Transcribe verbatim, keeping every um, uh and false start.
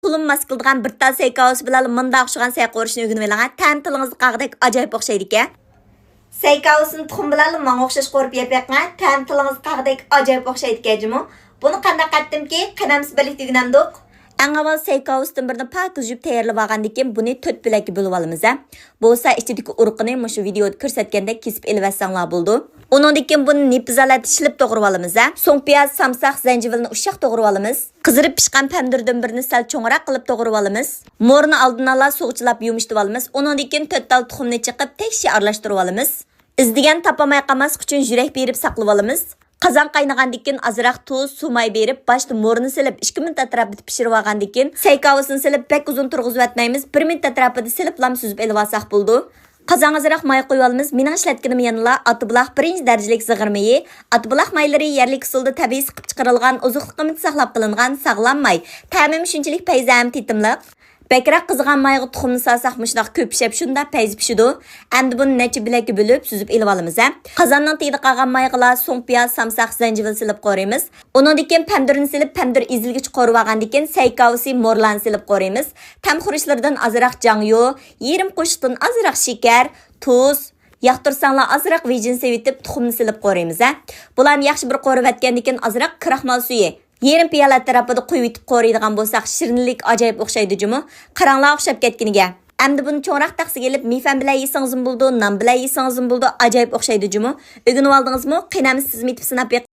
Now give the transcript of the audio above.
ئىقلىم ماس كېلىدىغان بىر تال سەي كاۋىسى بىلەن مۇنداق ئوخشىغان سەي قورۇشنى ئۆگىنىۋېلىڭە. تەم تىلىڭىزغا قاغدەك ئاجايىپ ئوخشايدىكەن. سەي كاۋىسىنى تۇخۇم بىلەن ماڭا ئوخشاش قورۇپ يەپ بېقىڭە. تەم تىلىڭىزغا قاغدەك ئاجايىپ ئوخشايدىكەن جۇمۇ. بۇنى قانداق قىلاتتىمكى؟ قېنى ئەمىسە بىرلىكتە ئۆگىنەمدۇق. ئەڭ ئاۋۋال سەي كاۋىسىدىن بىرنى پاكىز يۇيۇپ تەييارلىۋالغاندىن كېيىن، بۇنى تۆت بۆلەككە بۆلۈۋالىمىز ھە. بولسا ئىچىدىكى ئۇرۇقىنى مۇشۇ ۋىدېئودا كۆرسەتكەندەك كېسىپ ئېلىۋەتسەڭلار بولىدۇ. ئۇنىڭدىن كېيىن بۇنى نىپپىز ھالەتتە شىلىپ توغرىۋالىمىز ھە. سوڭ پىياز، سامساق، زەنجىۋىلنى ئۇششاق توغرىۋالىمىز. قىزىرىپ پىشقان پەمىدۇردىن بىرنى سەل چوڭراق قىلىپ توغرىۋالىمىز. مورىنى ئالدىن ئالا سۇغا چىلاپ يۇمشىتىۋالىمىز. ئۇنىڭدىن كېيىن تۆت تال تۇخۇمنى چېقىپ، تەكشى ئارىلاشتۇرۇۋالىمىز. ئىزدىگەن تاپالماي قالماسلىق ئۈچۈن يۈرەك بېرىپ ساقلىۋالىمىز. قازان قاينىغاندىن كېيىن ئازراق تۇز، سۇ ماي بېرىپ، باشتا مورىنى سېلىپ، ئىككى مىنۇت ئەتراپىدا پىشۇرۇۋالغاندىن كېيىن، سەي كاۋىسىنى سېلىپ، بەك ئۇزۇن تۇرغۇزۇۋەتمەيمىز، بىر مىنۇت ئەتراپىدا سېلىپلام سۈزۈپ ئېلىۋالساق بولىدۇ. قازانغا ئازراق ماي قۇيۇۋالىمىز. مېنىڭ ئىشلەتكىنىم يەنىلا ئاتابۇلاق بىرىنچى دەرىجىلىك زىغىر مېيى. ئاتابۇلاق مايلىرى يەرلىك ئۇسۇلدا تەبىئىي سىقىپ چىقىرىلغان، ئوزۇقلۇق قىممىتى ساقلاپ قېلىنغان ساغلام ماي. تەمىمۇ شۇنچىلىك پەيزى ھەم تېتىملىق. بەكرەك قىزىغان مايغا تۇخۇمنى سالساق، مۇشۇنداق كۆپ پىشىپ، شۇنداق پەيزى پىشىدۇ. ئەمدى بۇنى نەچچە بۆلەككە بۆلۈپ، سۈزۈپ ئېلىۋالىمىز ھە. قازاننىڭ تېگىدە قالغان مايغىلا سوڭ پىياز، سامساق، زەنجىۋىل سېلىپ قورۇيمىز. ئۇنىڭدىن كېيىن پەمىدۇرنى سېلىپ، پەمىدۇر ئېزىلگىچە قورۇۋالغاندىن كېيىن، سەي كاۋىسى، مورىلارنى سېلىپ قورۇيمىز. تەم خۇرۇچلىرىدىن ئازراق جاڭيۇ، يېرىم قوشۇقتىن ئازراق شېكەر، تۇز، ياقتۇرساڭلار ئازراق ۋىجىنى سېۋىتىپ، تۇخۇمنى سېلىپ قورۇيمىز ھە. بۇلارنى ياخشى بىر قورۇۋەتكەندىن كېيىن، ئازراق كراخمال سۈيى، يېرىم پىيالە ئەتراپىدا قۇيۇۋېتىپ قورۇيدىغان بولساق، شىرىنلىك ئاجايىپ ئوخشايدۇ جۇمۇ. قاراڭلار ئوخشاپ كەتكىنىگە. ئەمدى بۇنى چوڭراق تەخسىگە ئېلىپ، مېيفەن بىلەن يېسىڭىزمۇ بولىدۇ، نان بىلەن يېسىڭىزمۇ بولىدۇ، ئاجايىپ ئوخشايدۇ جۇمۇ. ئۆگىنىۋالدىڭىزمۇ؟ قېنى ئەمىسە سىزمۇ يېتىپ سىناپ بېقىڭ.